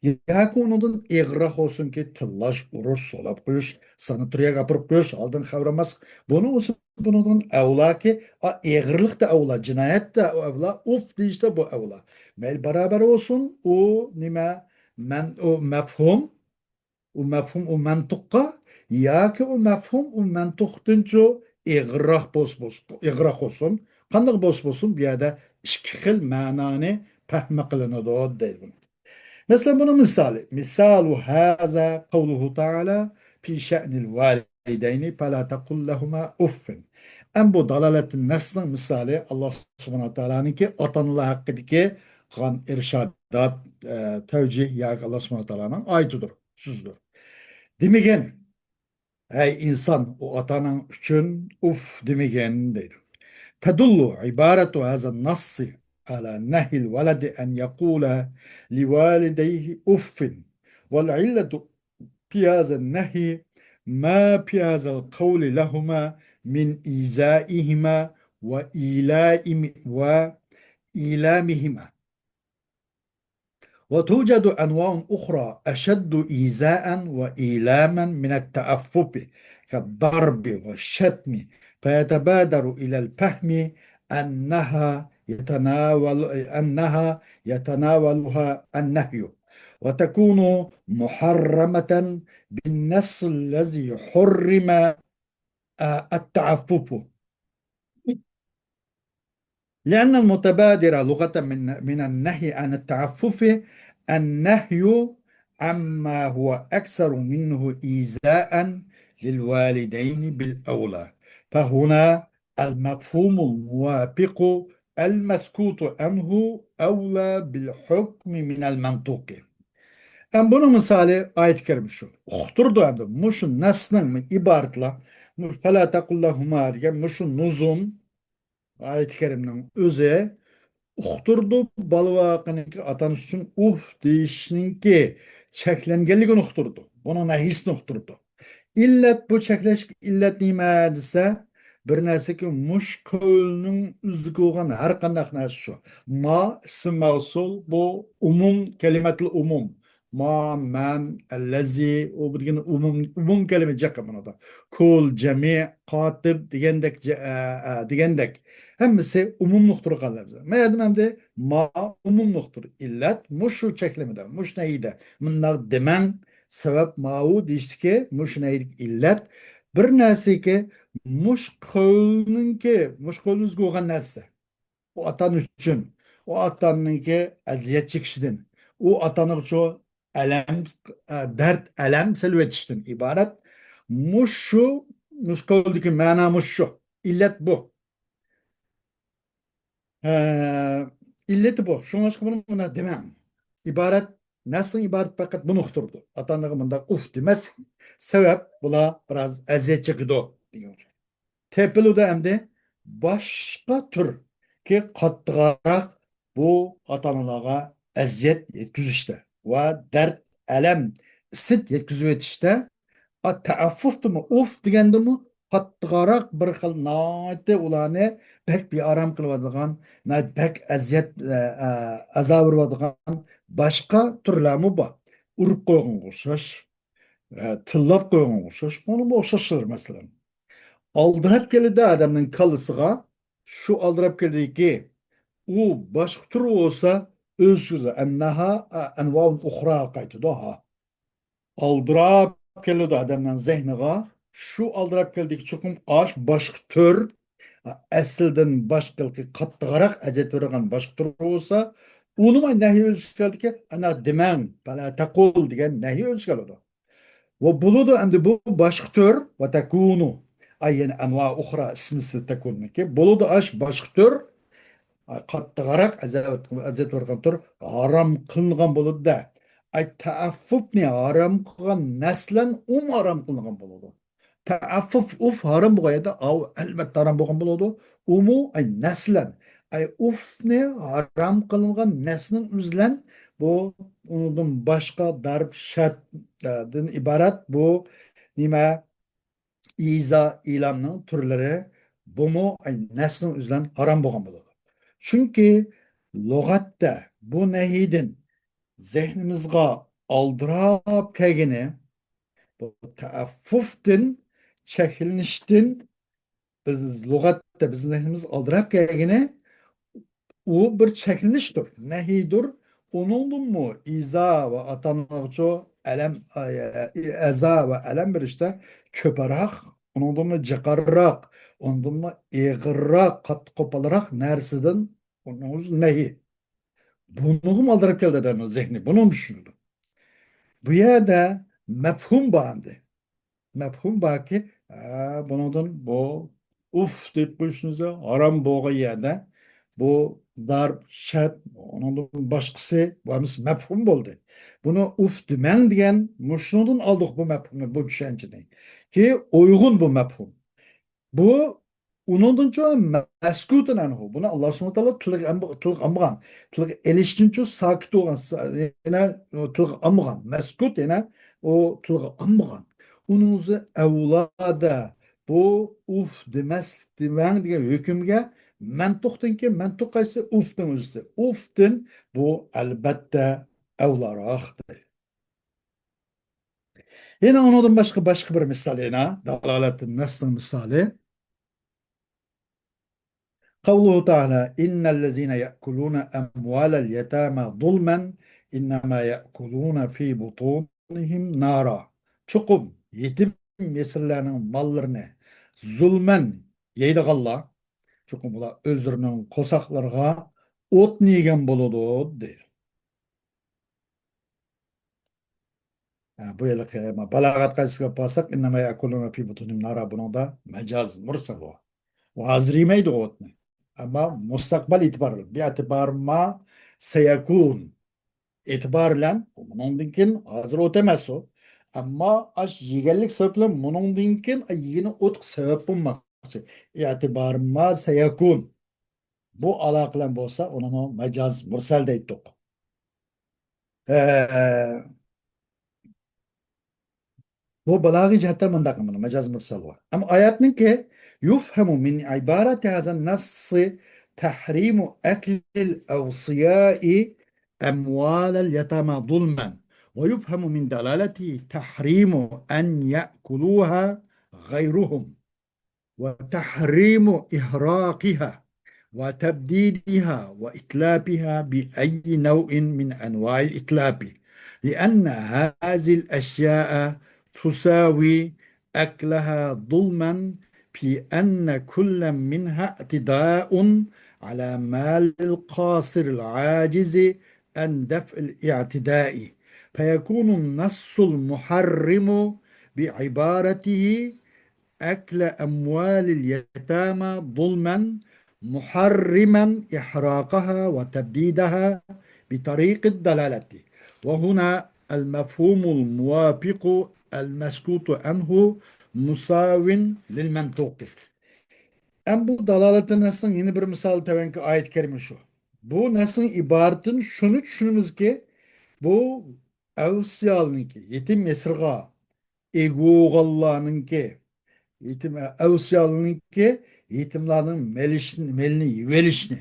ياكى ئۇنىڭدىن ئېغىرراق بولسۇنكى، تىللاش، ئۇرۇش، سولاپ قويۇش، ساناتورىيەگە ئاپىرىپ قويۇش، ئالدىن خەۋەر ئالماسلىق. بۇنىڭ ئۆزى بۇنىڭدىن ئەۋلاكى، ئا، ئېغىرلىقتا ئەۋلا، جىنايەتتە ئەۋلا، ئۇف دېيىشتا بۇ ئەۋلا. مەيلى بارابەر بولسۇن، ئۇ نېمە، مەن، ئۇ مەپھۇم، ئۇ مەپھۇم، ئۇ مەنتۇققا، ياكى ئۇ مەپھۇم، ئۇ مەنتۇقتىنچۇ ئېغىرراق بولسا بولسۇن، ئېغىرراق بولسۇن، قانداق بولسا بولسۇن، بۇ يەردە ئىككى خىل مەنانى پەھمى قىلىنىدۇ، دەيدۇ. مەسىلەن، بۇنىڭ مىسالى، مىسالۇ ھازا قەۋلۇھۇ تائالا في شأن الوالدين فلا تقل لهما أف. ئەم بۇ دالالەتتىن نەسنىڭ مىسالى، ئاللا سۇبھانەھۇ تائالانىڭكى ئاتا-ئانىلار ھەققىدىكى قىلغان ئىرشادات، ئە، تەۋجىھ ياكى ئاللا سۇبھانەھۇ تائالانىڭ ئايىتىدۇر، سۆزىدۇر. دېمىگىن، ھەي ئىنسان، ئۇ ئاتا-ئاناڭ ئۈچۈن ئۇف دېمىگىن، دەيدۇ. تدل عبارة هذا النص على نهي الولد أن يقول لوالديه أف، والعلة في هذا النهي ما في هذا القول لهما من إيذائهما وإيلائم-، وإيلامهما. وتوجد أنواع أخرى أشد إيذاء وإيلاما من التأفف كالضرب والشتم، فيتبادر إلى الفهم أنها يتناول-، أنها يتناولها النهي، وتكون محرمة بالنص الذي حرم، آه، التعفف. لأن المتبادر لغة من، من النهي عن التعفف النهي عما هو أكثر منه إيذاء للوالدين بالأولى، فهنا المفهوم الموافق المسكوت عنه أولى بالحكم من المنطوق. ئەم بۇنىڭ مىسالى ئايەت كەرىم شۇ. ئۇقتۇرىدۇ ئەمدى. مۇشۇ نەسنىڭ ئىبارىتىلا، مۇ-، فلا تقل لهما دېگەن مۇشۇ نۇزۇم ئايەت كەرىمنىڭ ئۆزى ئۇقتۇرىدۇ، بالا ۋە ئاقىنىڭكى ئاتا-ئانىسى ئۈچۈن ئۇھ دېيىشنىڭكى چەكلەنگەنلىكىنى ئۇقتۇرىدۇ. بۇنىڭ نەھىيسىنى ئۇقتۇرىدۇ. ئىللەت، بۇ چەكلەشكە ئىللەت نېمە دېسە، بىر نەرسىكى مۇش قەۋلنىڭ ئۆزىدىكى بولغان ھەر قانداق نەرسە شۇ. ما، ئىسىم مەۋسۇل، بۇ ئومۇم، كەلىمەتۇل ئومۇم. ما، مەن، ئەللەزى، ئۇ دېگەن ئومۇم، ئومۇم كەلىمە جىق بۇنىڭدا. كۇل، جەمىئ، قاتىب دېگەندەك، جە-، ئە، ئە، دېگەندەك. ھەممىسى ئومۇملۇقتۇر قالىمىز. مەيەردىن ئەمدى ما ئومۇملۇقتۇر. ئىللەت مۇشۇ چەكلىمىدە، مۇشۇ نەھىدە. مۇنداق دېمەڭ، سەۋەب ماۋۇ دېيىشتىكى مۇشۇ نەھىدىكى ئىللەت. بىر نەرسىكى مۇش قەۋلنىڭكى، مۇش قەۋلنىڭ ئۆزىگە بولغان نەرسە. ئۇ ئاتا-ئانا ئۈچۈن، ئۇ ئاتا-ئانىنىڭكى ئەزىيەت چېكىشىدىن، ئۇ ئاتا-ئانىغىچۇ ئەلەم، ئە، دەرد، ئەلەم سېلىۋېتىشتىن ئىبارەت. مۇشۇ، مۇشۇ قەۋلدىكى مەنا مۇشۇ. ئىللەت بۇ. ئە، ئىللىتى بۇ. شۇڭلاشقا بۇنى مۇنداق دېمەڭ. ئىبارەت، نەسلىڭ ئىبارەت پەقەت بۇنى ئۇقتۇرىدۇ. ئاتا-ئانىغا مۇنداق ئۇف دېمەسلىك. سەۋەب، بۇلار بىراز ئەزىيەت چېكىدۇ دېگەن. تېپىلىدۇ ئەمدى باشقا تۈركى قاتتىقراق بۇ ئاتا-ئانىلارغا ئەزىيەت يەتكۈزۈشتە ۋە دەرد، ئەلەم، ئىسىت يەتكۈزۈۋېتىشتە، ئا، تەئەففۇفتىمۇ، ئۇف دېگەندىمۇ قاتتىقراق بىر خىل ناھايىتى ئۇلارنى بەك بىئارام قىلىۋاتىدىغان، ناھايىتى بەك ئەزىيەت، ئە، ئە، ئەزا بېرىۋاتىدىغان باشقا تۈرلەرمۇ بار. ئۇرۇپ قويغانغا ئوخشاش، ئە، تىللاپ قويغانغا ئوخشاش، ئۇنىڭمۇ ئوخشاشلىرى مەسىلەن. ئالدىراپ كېلىدۇ ئادەمنىڭ كاللىسىغا، شۇ ئالدىراپ كېلىدىكى، ئۇ باشقا تۈر بولسا، ئۆز سۆزى، ئەننەھا، ئە، ئەنۋائۇن ئۇخرا قايتىدۇ، ھا. ئالدىراپ كېلىدۇ ئادەمنىڭ زېھنىغا، شۇ ئالدىراپ كېلىدىكى چوقۇم ئاش باشقا تۈر، ئەسلىدىن باشقىلىقى قاتتىقراق ئەزىيەت بېرىدىغان باشقا تۈر بولسا، ئۇنىمۇ نەھى ئۆزى كېلىدىكى، ئەنە دېمەڭ، پەلا تەقۇل دېگەن نەھى ئۆزى كېلىدۇ. ۋە بولىدۇ ئەمدى بۇ باشقا تۈر، ۋە تەكۇنۇ. ئاي، يەنى ئەنۋا ئۇخرا ئىسمىسى تەكۇننىكى. بولىدۇ ئاش باشقا تۈر، قاتتىقراق ئەزىيەت، ئەزىيەت بېرىدىغان تۈر ھارام قىلىنغان بولىدۇ-دە. ئاي، تەئەففۇپنى ھارام قىلغان نەسلەن ئۇمۇ ھارام قىلىنغان بولىدۇ. تەئەففۇف، ئۇف ھارام بولغان يەردە، ئاۋۇ ئەلۋەتتە ھارام بولغان بولىدۇ. ئۇمۇ، ئاي، نەسلەن. ئاي، ئۇفنى ھارام قىلىنغان نەسلىنىڭ ئۆزلەن بۇ، ئۇنىڭدىن باشقا دارب، شەتدىن ئىبارەت بۇ نېمە؟ ئىزا، ئىلامنىڭ تۈرلىرى بۇمۇ، ئاي، نەسلىنىڭ ئۆزلەن ھارام بولغان بولىدۇ. چۈنكى لۇغەتتە بۇ نەھىدىن زېھنىمىزغا ئالدىراپ كەلگىنى، بۇ تەئەففۇفدىن، چەكلىنىشتىن بىز لۇغەتتە بىزنىڭ زېھنىمىز ئالدىراپ كەلگىنى، ئۇ بىر چەكلىنىشتۇر، نەھىدۇر. ئۇنىڭدىنمۇ ئىزا ۋە ئاتا-ئانىغىچۇ ئەلەم، ئەزا ۋە ئەلەم بېرىشتە كۆپرەك، ئۇنىڭدىنمۇ جىقارراق، ئۇنىڭدىنمۇ ئېغىرراق، قاتتىق قوپالراق نەرسىدىن ئۇنىڭ ئۆزى نەھى. بۇنىڭغىمۇ ئالدىراپ كەلدى ئادەمنىڭ زېھنى، بۇنىمۇ چۈشىنىدۇ. بۇ يەردە مەپھۇم بار ئەمدى. مەپھۇم باركى، ھە، بۇنىڭدىن بۇ ئۇف دەپ قويۇشىمىز ھارام بولغان يەردە بۇ دارب، شەت، ئۇنىڭدىن باشقىسى بۇ ھەممىسى مەپھۇم بولدى. بۇنى ئۇف دېمەڭ دېگەن مۇشۇنىڭدىن ئالدۇق بۇ مەپھۇمنى، بۇ چۈشەنچىنى. كى ئۇيغۇن بۇ مەپھۇم. بۇ ئۇنىڭدىنچۇ مەسكۇتۇن ئەنھۇ. بۇنى ئاللا سۇبھانەھۇ ۋە تائالا تىلغا ئەم-، تىلغا ئالمىغان. تىلغا ئېلىشتىنچۇ ساكىت بولغان، يەنە تىلغا ئالمىغان. مەسكۇت يەنە ئۇ تىلغا ئالمىغان. ئۇنىڭ ئۆزى ئەۋلادا بۇ ئۇف دېمەسلىك، دېمەڭ دېگەن ھۆكۈمگە مەنتۇقتىن كېيىن، مەنتۇق قايسى؟ ئۇفنىڭ ئۆزى. ئۇفدىن بۇ ئەلبەتتە ئەۋلاراق دەيدۇ. يەنە ئۇنىڭدىن باشقا، باشقا بىر مىسال يەنە، دالالەتتىن نەسنىڭ مىسالى. قوله تعالى، إن الذين يأكلون أموال اليتامى ظلما إنما يأكلون في بطونهم نارا. چوقۇم يېتىم يېسىرلەرنىڭ ماللىرىنى زۇلمەن يەيدىغانلار، چوقۇم ئۇلار ئۆزلىرىنىڭ قورساقلىرىغا ئوتنى يېگەن بولىدۇ، دەيدۇ. ھە، بۇ يەرلىك بالاغەت قايسىسىغا بارساق، إنما يأكلون في بطونهم نارا، بۇنىڭدا مەجاز مۇرسەل بار. ئۇ ھازىر يېمەيدۇ ئوتنى. ئەمما مۇستەقبەل ئېتىبارى، بىئەتىبارى ما سەيەكۇن. ئېتىبار بىلەن، بۇنىڭدىن كېيىن ھازىر ئوت ئەمەس ئۇ. ئەمما ئاش يېگەنلىك سەۋەب بىلەن بۇنىڭدىن كېيىن يېگىنى ئوتقا سەۋەب بولماقچى. ئېتىبار ما سەيەكۇن. بۇ ئالاقە بىلەن بولسا، ئۇنىمۇ مەجاز مۇرسەل دەيتتۇق. ئە، بۇ بالاغىي جەھەتتە مۇنداق، مانا مەجاز مۇرسەل بار. ئەمما ئايەتنىڭكى، يفهم من عبارة هذا النص تحريم أكل الأوصياء أموال اليتامى ظلما، ويفهم من دلالته تحريم أن يأكلوها غيرهم، وتحريم إحراقها وتبديدها وإتلافها بأي نوع من أنواع الإتلاف، لأن هذه الأشياء تساوي أكلها ظلما، في أن كل منها اعتداء على مال القاصر العاجز عن دفع الاعتداء، فيكون النص المحرم بعبارته أكل أموال اليتامى ظلما محرما إحراقها وتبديدها بطريق الدلالة، وهنا المفهوم الموافق المسكوت عنه مساو للمنطوق. ئەمدى بۇ دالالەتتىن نەسنىڭ يەنە بىر مىسالى تۆۋەنكى ئايەت كەرىمە شۇ. بۇ نەسنىڭ ئىبارىتىدىن شۇنى چۈشىنىمىزكى، بۇ ئەۋسىيالنىڭكى، يېتىم يېسىرغا ئىگە بولغانلارنىڭكى، يېتىم، ئەۋسىيالنىڭكى يېتىملارنىڭ مېلىشنى، مېلىنى يېۋېلىشنى،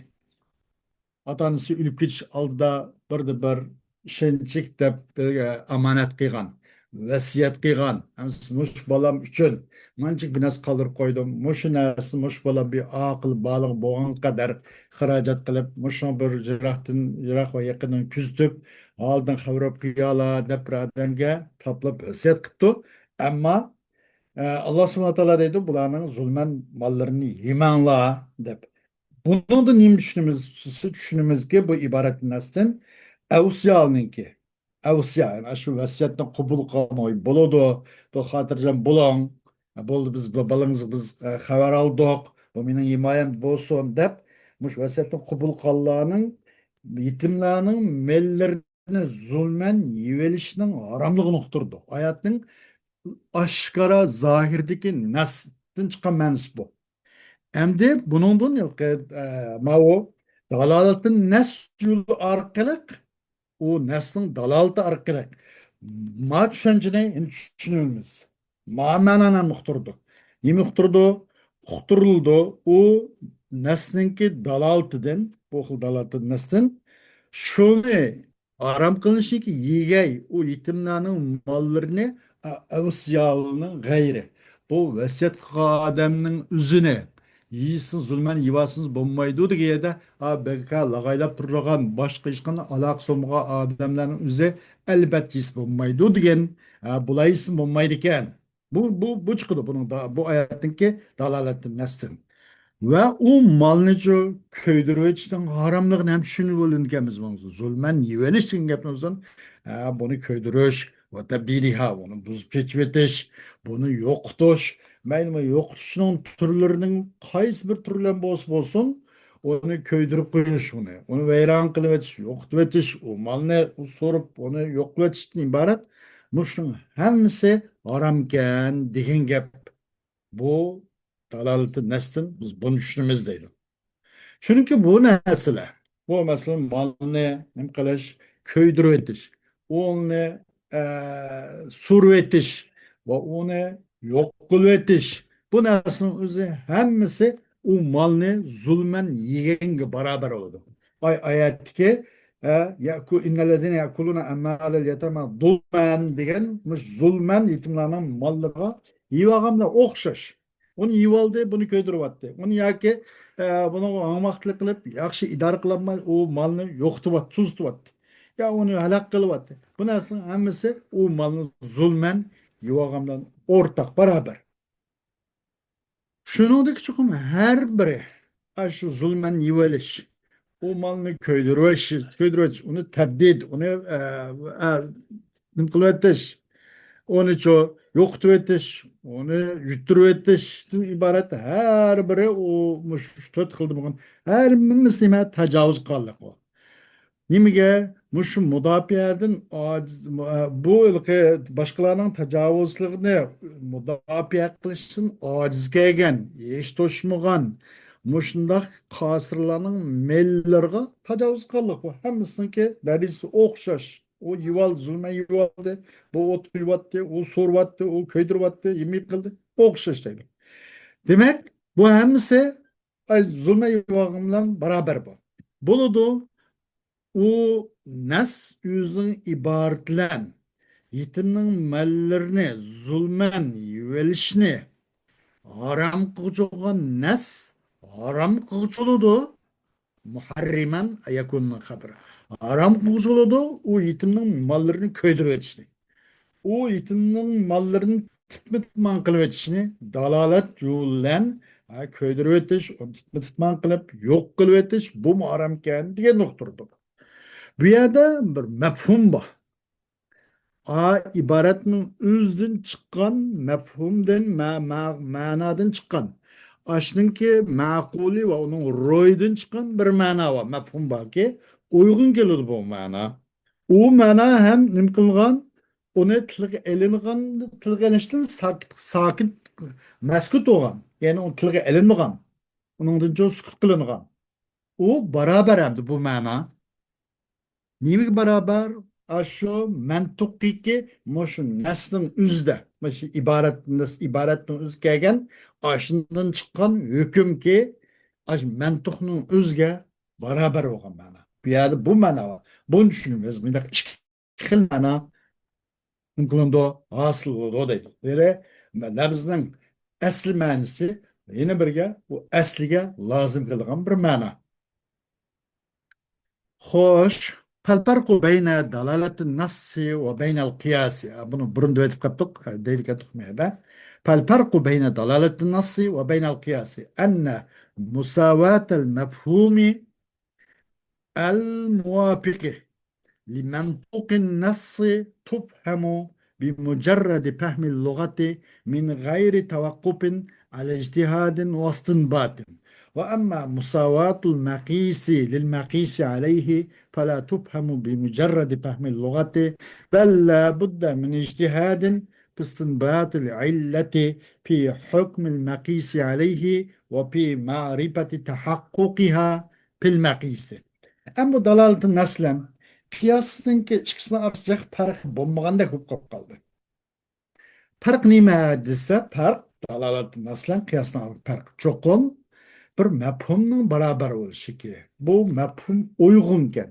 ئاتا-ئانىسى ئۆلۈپ كېتىش ئالدىدا بىردە بىر ئىشەنچلىك دەپ بىر ئامانەت قىلغان، ۋەسىيەت قىلغان، ئەمىسە مۇشۇ بالام ئۈچۈن مانچىلىك بىر نەرسە قالدۇرۇپ قويدۇم، مۇشۇ نەرسە، مۇشۇ بالام بىر ئاقىل بالىغ بولغان قەدەر خىراجەت قىلىپ، مۇشۇنىڭ بىر يىراقتىن، يىراق ۋە يېقىندىن كۆزىتىپ، ھالىدىن خەۋەر ئېلىپ قويالا دەپ بىر ئادەمگە تاپىلاپ ۋەسىيەت قىپتۇ. ئەمما، ئە، ئاللا سۇبھانەھۇ ۋە تائالا دەيدۇ، بۇلارنىڭ زۇلمەن ماللىرىنى يېمەڭلار دەپ. بۇنىڭدىن نېمە چۈشىنىمىز؟ چۈشىنىمىزكى، بۇ ئىبارەت نەستىن ئەۋسىيالنىڭكى، ئەۋسىيا، يەنى شۇ ۋەسىيەتنى قوبۇل قىلماي بولىدۇ. بۇ خاتىرجەم بولۇڭ. بولدى، بىز بۇ بالىڭىزغا بىز، ئە، خەۋەر ئالدۇق. بۇ مېنىڭ ھىمايەمدە بولسۇن دەپ، مۇشۇ ۋەسىيەتنى قوبۇل قىلغانلارنىڭ، يېتىملارنىڭ ماللىرىنى زۇلمەن يېۋېلىشنىڭ ھاراملىقىنى ئۇقتۇرىدۇ. ئايەتنىڭ ئاشكارا زاھىردىكى نەستىن چىققان مەنىسى بۇ. ئەمدى بۇنىڭدىن ھېلىقى، ئە، ماۋۇ دالالىتىن نەس يولى ئارقىلىق، ئۇ نەسنىڭ دالالىتى ئارقىلىق ما چۈشەنچىنى ئېنىق چۈشىنىمىز. ما مەنانى ئۇقتۇرىدۇ. نېمە ئۇقتۇرىدۇ؟ ئۇقتۇرۇلىدۇ. ئۇ نەسنىڭكى دالالىتىدىن، بۇ خىل دالالىتىدىن نەستىن شۇنى ھارام قىلىنىشىكى يېگەي، ئۇ يېتىملارنىڭ ماللىرىنى، ئە-، ئەۋسىيالىنىڭ غەيرى. بۇ ۋەسىيەت قىلغان ئادەمنىڭ ئۆزىنى يېسىڭىز، زۇلمەن يېۋالسىڭىز بولمايدۇ دېگەن يەردە، ئا، بەكا لاغايلاپ تۇرىدىغان، باشقا ھېچقانداق ئالاقىسى بولمىغان ئادەملەرنىڭ ئۆزى ئەلۋەتتە يېسە بولمايدۇ دېگەن، ئا، بۇلار يېسە بولمايدىكەن. بۇ، بۇ، بۇ چىقىدۇ بۇنىڭ دا-، بۇ ئايەتنىڭكى دالالەتتىن نەستىن. ۋە ئۇ مالنىچۇ كۆيدۈرۈۋېتىشنىڭ ھاراملىقىنى ھەم چۈشىنىۋېلىنىكەنمىز بۇنىڭ. زۇلمەن يېۋېلىش دېگەن گەپنى ئۇزۇن، ھە، بۇنى كۆيدۈرۈش، ۋە تەبدىلىھا، ئۇنى بۇزۇپ چېچىۋېتىش، بۇنى يوقىتىش. مەيلىمۇ يوقىتىشنىڭ تۈرلىرىنىڭ قايسى بىر تۈرلەن بولسا بولسۇن، ئۇنى كۆيدۈرۈپ قويۇش، ئۇنى، ئۇنى ۋەيران قىلىۋېتىش، يوقىتىۋېتىش، ئۇ مالنى سورۇپ، ئۇنى يوق قىلىۋېتىشتىن ئىبارەت. مۇشۇنىڭ ھەممىسى ھارامكەن دېگەن گەپ. بۇ دالالىتى نەستىن بىز بۇنى چۈشىنىمىز دەيدۇ. چۈنكى بۇ نەرسىلەر، بۇ مەسىلەن، مالنى نېمە قىلىش، كۆيدۈرۈۋېتىش، ئۇنى، ئە، سۈرۈۋېتىش ۋە ئۇنى يوق قىلىۋېتىش، بۇ نەرسىنىڭ ئۆزى ھەممىسى ئۇ مالنى زۇلمەن يېگەنگە باراۋەر بولىدۇ. ئاي، ئايەتتىكى، ئە، يەكۇ-، ئىننەللەزىنە يەكۇلۇنە ئەمۋالەل يەتامە زۇلمەن دېگەن، مۇشۇ زۇلمەن يېتىملارنىڭ ماللىرىغا يېۋالغان بىلەن ئوخشاش. ئۇنى يېۋالدى، بۇنى كۆيدۈرۈۋەتتى. ئۇنى ياكى، ئە، بۇنىڭغا ھاڭماقلىق قىلىپ، ياخشى ئىدارە قىلالماي، ئۇ مالنى يوقىتىۋەت-، توزۇتۇۋەتتى. يا ئۇنى ھالاك قىلىۋەتتى. بۇ نەرسىنىڭ ھەممىسى ئۇ مالنى زۇلمەن يېۋالغان بىلەن ئورتاق، باراۋەر. شۇنىڭدەك چوقۇم ھەر بىرى ئاشۇ زۇلمەن يېۋېلىش، ئۇ مالنى كۆيدۈرۈۋېتىش، كۆيدۈرۈۋېتىش، ئۇنى تەبدىد، ئۇنى، ئە، ئە، نېمە قىلىۋېتىش، ئۇنى چۇ يوقىتىۋېتىش، ئۇنى يۇتتۇرۇۋېتىشتىن ئىبارەت ھەر بىرى ئۇ مۇشۇ تۆت خىلدا بولغان ھەممىسى نېمە؟ تاجاۋۇز قىلغانلىق ئۇ. نېمىگە؟ مۇشۇ مۇداپىئەدىن ئاجىز، بۇ ھېلىقى باشقىلارنىڭ تاجاۋۇزچىلىقىنى مۇداپىئە قىلىشتىن ئاجىز كەلگەن، ھېچ توشمىغان، مۇشۇنداق قاسىرلارنىڭ ماللىرىغا تاجاۋۇز قىلغانلىق بۇ. ھەممىسىنىڭكى دەرىجىسى ئوخشاش. ئۇ يېۋالدى، زۇلمەن يېۋالدى، بۇ ئوت قويۇۋاتتى، ئۇ سورۇۋاتتى، ئۇ كۆيدۈرۈۋاتتى، يېمەك قىلدى. ئوخشاش دەيدۇ. دېمەك، بۇ ھەممىسى، ئاي، زۇلمەن يېۋالغان بىلەن بارابەر بۇ. بولىدۇ. ئۇ نەس ئۆزىنىڭ ئىبارىتى بىلەن يېتىمنىڭ ماللىرىنى زۇلمەن يېۋېلىشنى ھارام قىلغۇچى بولغان نەس ھارام قىلغۇچى بولىدۇ. مۇھەررىمەن يەكۇننىڭ خەبىرى. ھارام قىلغۇچى بولىدۇ، ئۇ يېتىمنىڭ ماللىرىنى كۆيدۈرۈۋېتىشنى. ئۇ يېتىمنىڭ ماللىرىنى تىتما-تىتمان قىلىۋېتىشنى دالالەت يولى بىلەن، ھە، كۆيدۈرۈۋېتىش، ئۇنى تىتما-تىتمان قىلىپ، يوق قىلىۋېتىش، بۇمۇ ھارامكەن دېگەننى ئۇقتۇرىدۇ. بۇ يەردە بىر مەپھۇم بار. ئا، ئىبارەتنىڭ ئۆزىدىن چىققان مەپھۇمدىن، مە-، مە-، مەنادىن چىققان. ئاشنىڭكى مەقۇلى ۋە ئۇنىڭ روھىدىن چىققان بىر مەنا بار، مەپھۇم باركى، ئۇيغۇن كېلىدۇ بۇ مەنا. ئۇ مەنا ھەم نېمە قىلىنغان؟ ئۇنى تىلغا ئېلىنغان، تىلغا ئېلىنىشتىن ساكىت، ساكىت، مەسكۇت بولغان. يەنى ئۇ تىلغا ئېلىنمىغان. ئۇنىڭدىن چوڭ سۈكۈت قىلىنغان. ئۇ بارابەر ئەمدى بۇ مەنا. نېمىگە بارابەر؟ ئاشۇ مەنتۇقىكى مۇشۇ نەسنىڭ ئۆزىدە، مۇشۇ ئىبارەت، ئىبارەتنىڭ ئۆزى كەلگەن، ئاشۇندىن چىققان ھۆكۈمكى، ئاشۇ مەنتۇقنىڭ ئۆزىگە بارابەر بولغان مەنا. بۇ يەردە بۇ مەنا بار. بۇنى چۈشىنىمىز. مۇنداق ئىككى خىل مەنا نېمە قىلىنىدۇ؟ ھاسىل بولىدۇ دەيدۇ. يەنى لەپزنىڭ ئەسلى مەنىسى يەنە بىرگە، ئۇ ئەسلىگە لازىم كېلىدىغان بىر مەنا. خوش، فالفرق بين دلالة النص وبين القياس. بۇنى بۇرۇن دەۋېتىپ قاپتۇق، دەيدىكەنتۇق مۇ يەردە. فالفرق بين دلالة النص وبين القياس أن مساواة المفهوم الموافق لمنطوق النص تفهم بمجرد فهم اللغة من غير توقف على اجتهاد واستنباط. وأما مساواة المقيس للمقيس عليه فلا تفهم بمجرد فهم اللغة، بل لا بد من اجتهاد في استنباط العلة في حكم المقيس عليه وفي معرفة تحققها في المقيس. ئەمما دالالىتى نەسلەن قىياسنىڭكى ئىككىسىنىڭ ئارىسىدا پەرق بولمىغاندەك بولۇپ قاپقالدى. پەرق نېمە دېسە، پەرق دالالىتى نەسلەن قىياسنىڭ پەرقى چوقۇم بىر مەپھۇمنىڭ بارابەر بولۇشى كېرەك. بۇ مەپھۇم ئۇيغۇنكەن.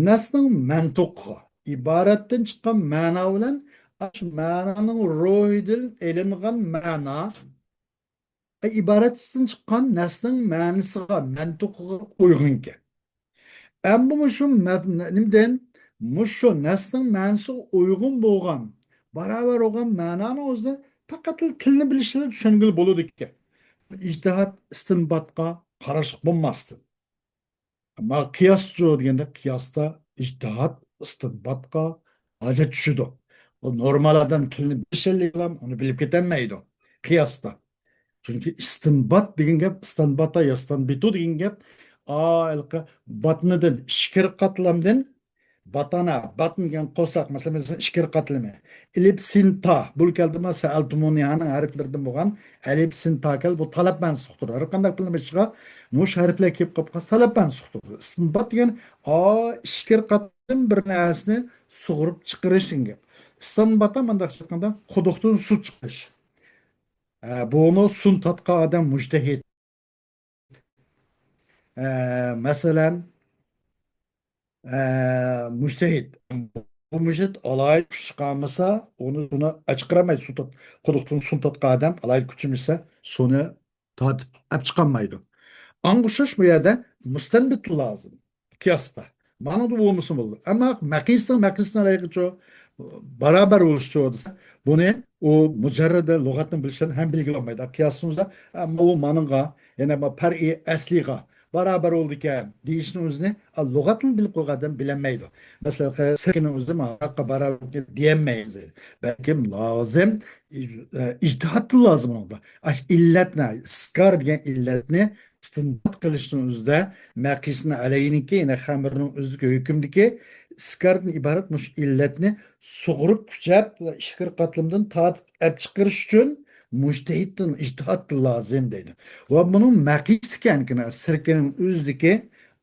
نەسنىڭ مەنتۇقىغا، ئىبارەتتىن چىققان مەنا بىلەن ئاشۇ مەنانىڭ روھىدىن ئېلىنغان مەنا ئىبارەتتىن چىققان نەسنىڭ مەنىسىغا، مەنتۇقىغا ئۇيغۇنكەن. ئەمما مۇشۇ مەپ-، نېمىدىن؟ مۇشۇ نەسنىڭ مەنىسىگە ئۇيغۇن بولغان، باراۋەر بولغان مەنانىڭ ئۆزىنى پەقەتلا تىلنى بىلىش بىلەن چۈشەنگىلى بولىدىكەن. ئىجتىھات، ئىستىنباتقا قاراشلىق بولماستىن. ئەمما قىياسچۇ دېگەندە، قىياستا ئىجتىھات، ئىستىنباتقا ھاجەت چۈشىدۇ. ئۇ نورمال ئادەم تىلنى بىلىشەللىكلام ئۇنى بىلىپ كېتەلمەيدۇ قىياستا. چۈنكى ئىستىنبات دېگەن گەپ، ئىستانباتا ياستانبىتۇ دېگەن گەپ، ئا، ھېلىقى باتنىدىن، ئىچكىرى قاتلامدىن، باتانا، باتن دېگەن قورساق، مەسىلەن، مەسىلەن، ئىچكىرى قاتلىمى. ئېلىپ سىن تا، بۇ كەلدىما سەئەلتۇمۇنىھانىڭ ھەرپلىرىدىن بولغان ئەلىپ سىن تا كەل، بۇ تەلەپ مەنىسى ئۇقتۇرىدۇ. ھەر قانداق تىلنىڭ بېشىغا مۇشۇ ھەرپلەر كېلىپ قاپقالسا تەلەپ مەنىسى ئۇقتۇرىدۇ. ئىستىنبات دېگەن، ئا، ئىچكىرى قاتلام بىر نەرسىنى سۇغۇرۇپ چىقىرىش دېگەن گەپ. ئىستانباتا مانداق چىققاندا قۇدۇقتىن سۇ چىقىرىش. ئە، بۇنى سۇنى تارتقان ئادەم مۇجتەھىد. ئە، مەسىلەن، ئە، مۇجتەھىد. بۇ مۇجتەھىد ئالاھىدە كۈچ چىقارمىسا، ئۇنى، ئۇنى ئەچىقىرالمايدۇ. سۇ تارت-، قۇدۇقتىن سۇنى تارتقان ئادەم ئالاھىدە كۈچ چىقمىسا، سۇنى تارتىپ ئەپ چىقالمايدۇ. ئاڭغا ئوخشاش بۇ يەردە مۇستەنبىت لازىم. قىياستا. مانا بۇ بولمىسا بولىدۇ. ئەمما مەقىسنىڭ، مەقىسنىڭ ھەقىقىچۇ بارابەر بولۇشىچۇ دېسە، بۇنى ئۇ مۇجەررەدە لۇغەتنى بىلىشتىن ھەم بىلگىلى بولمايدۇ. قىياسنىڭ ئۆزى، ئە، بۇ مانىڭغا، يەنى بۇ پەرئى ئەسلىغا بارابەر بولىدىكەن دېيىشنىڭ ئۆزىنى، ئە، لۇغەتنى بىلىپ قويغان ئادەم بىلەلمەيدۇ. مەسىلەن، سىركىنىڭ ئۆزى ماڭا بارابەر دېيەلمەيمىز. بەلكىم لازىم، ئىج-، ئە، ئىجتىھات لازىم ئۇنىڭدا. ئاش ئىللەتنى، ئىسكار دېگەن ئىللەتنى ئىستىنبات قىلىشنىڭ ئۆزىدە مەقىسنى ئەلەينىكى، يەنى خەمىرنىڭ ئۆزىدىكى ھۆكۈمدىكى ئىسكاردىن ئىبارەت مۇشۇ ئىللەتنى سۇغۇرۇپ كۈچەپ ۋە ئىچكىرى قاتلىمدىن تارتىپ ئەپ چىقىرىش ئۈچۈن مۇجتەھىدتىن، ئىجتىھاتتىن لازىم دەيدۇ. ۋە بۇنىڭ مەقىسى ئىكەنلىكىنى، سىركىنىڭ ئۆزىدىكى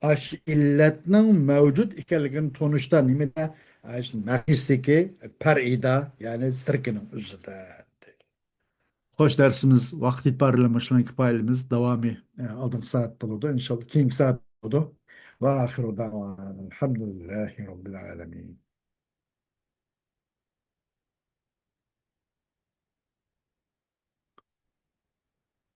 ئاشۇ ئىللەتنىڭ مەۋجۇت ئىكەنلىكىنى تونۇشتا نېمىدە ئايشنىڭ نەتىجىسىدىكى پەرئىدا، يەنى سىركىنىڭ ئۆزىدە. خوش، دەرسىمىز ۋاقىت ئېتىبارى بىلەن مۇشۇنىڭ كۇپايىلىمىز. داۋامى، ئە، ئالدىنقى سائەت بولىدۇ، ئىنشاللا كېيىنكى سائەت بولىدۇ. ۋە ئاخىرۇ دەۋانا ئەلھەمدۇلىللاھى رەببىل ئالەمىن.